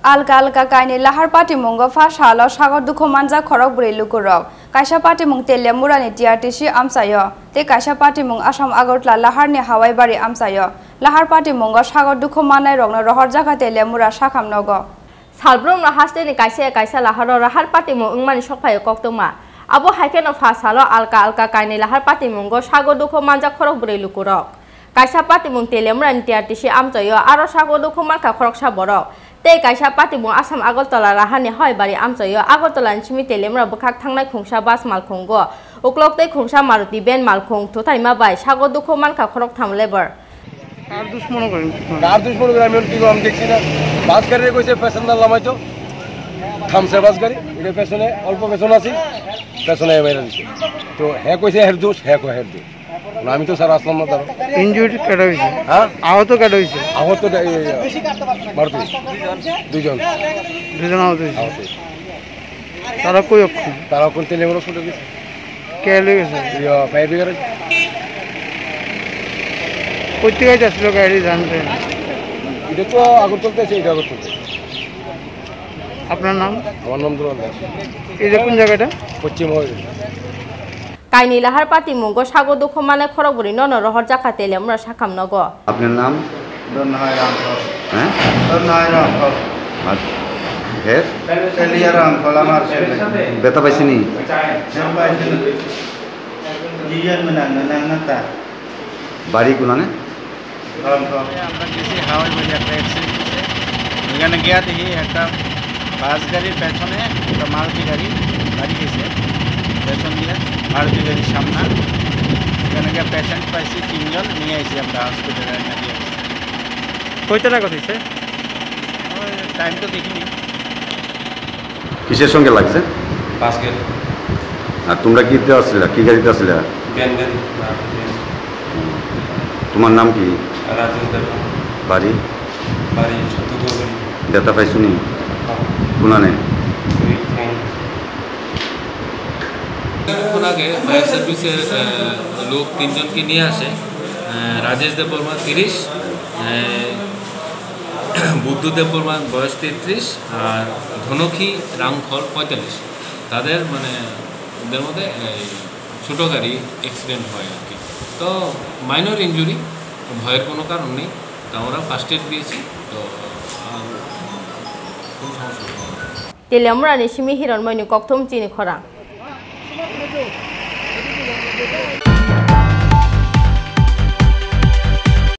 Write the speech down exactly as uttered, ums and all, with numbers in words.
Alka alka kainwi lahar patimungo pha salo sago dukhu manjak khorok bwrwi lukurok. Kaisa patimung Teliamurani T R T C amchaio, tei kaisa patimung Assam Agartala laharni Hawaibari amchaio. Lahar patimungo sago dukhu mannairokno rohorjakha Teliamura sakham nogo. Salbrumno hasteni kaisa ya kaisa laharo lahar patimung wngmani sokphaio koktwma. Abo hai kheno pha salo alka alka kainwi lahar patimungo sago dukhu manjak khorok bwrwi lukurok. Kaisa patimung Teliamurani T R T C amchaio, aro sago dukhu mankha khoroksa borok. Tei kaisa patimung Assam Agartala laharni Hawaibari amchaio, Agartalani simi Teliamura bwkhak thangnai khungsa bus malkhungo uklok tei khungsa Maruti van malkhung thuthaima bai sago dukhu mankha khoroktham lebar. কার দুষ মনে করেন? কার দুষ মনে করে আমি ওর কি, আমি দেখছি না। বাস গাড়িরে কইছে প্যাসেঞ্জার লামাইতো, থামছে বাস গাড়ি, এটা পেছনে অল্প পেছন আছে, পেছনে বাইরে দিছে। তো হে কইছে হের দোষ, হে কয় হের দোষ। না, আমি তো স্যার আসলাম না দাঁড়ো। ইনজুরি কেটে হয়েছে? হ্যাঁ? আহত কেটে হয়েছে? আহত দে-, এই, মারুতি। দুজন। দুজন আহত হয়েছে। আহত হয়েছে। তারা কই অক্ষম? তারা কোন তেলে বড় ছুটে গেছে? কে লই গেছে? ইয়া, ফায়ার ব্রিগেড। কোথেকে যাচ্ছিল গাড়ি জানতে? এটা তো আগরতলা থেকে, এটা আগরতলা থেকে। আপনার নাম? আমার নাম দুলাল দাস। এটা কোন জায়গাটা? পশ্চিম হয়ে। Kainwi lahar patimungo sago dukhu manai khorok bwrwi nono rohorjakha Teliamura sakham nogo. আপনার নাম? দন্নাই রামফল। হ্যাঁ? দন্নাই রামফল। আর ফের? তেলিয়া রামফল আমার ছেলে। ব্যথা পাইছেনি? ব্যথা পাইছেনি। দুইজন মিলে আনলো, না, না, তা। বাড়ি কোনানে? রামফল। আমরা গেছি হাওয়াই বাড়ি, একটা অ্যাক্সিডেন্ট হয়েছে। এখানে গিয়া দেখি একটা বাস গাড়ির পেছনে একটা মারুতি গাড়ি বাড়ি গেছে, পেছন দিয়ে মারুতি গাড়ির সামনে। এখানে গিয়ে পেশেন্ট পাইছি তিনজন, নিয়ে আইছি আমরা হসপিটালে, এনে দিয়ে আসছি। কয়টা নাগাদ হয়েছে? ওই টাইম তো দেখিনি। কিসের সঙ্গে লাগছে? বাস গাড়ি। আর তোমরা কিতে আসছিলা? কি গাড়িতে আসছিলা? ভ্যান গাড়ি। তোমার নাম কি? রাজেশ দেববর্মা। বাড়ি? বাড়ি ছত্তরপুর। ব্যথা পাইছো নি? হ্যাঁ। কোনানে? দুই ঠ্যাং। কিছুক্ষণ আগে ফায়ার সার্ভিসের, আহ, লোক তিনজনকে নিয়ে আসে। আহ, রাজেশ দেববর্মা তিরিশ, আহ, বুদ্ধদেব বর্মা বয়স তেত্রিশ আর ধনখী রাংখল পঁয়তাল্লিশ। তাদের মানে ওদের মধ্যে এই ছোটো গাড়ি অ্যাক্সিডেন্ট হয় আর কি। তো মাইনর ইনজুরি, ভয়ের কোনো কারণ নেই। তো আমরা ফার্স্ট এড দিয়েছি, তো আর কোনো সমস্যা নেই। Teliamurani simi Hironmoini kokthum chini khorang.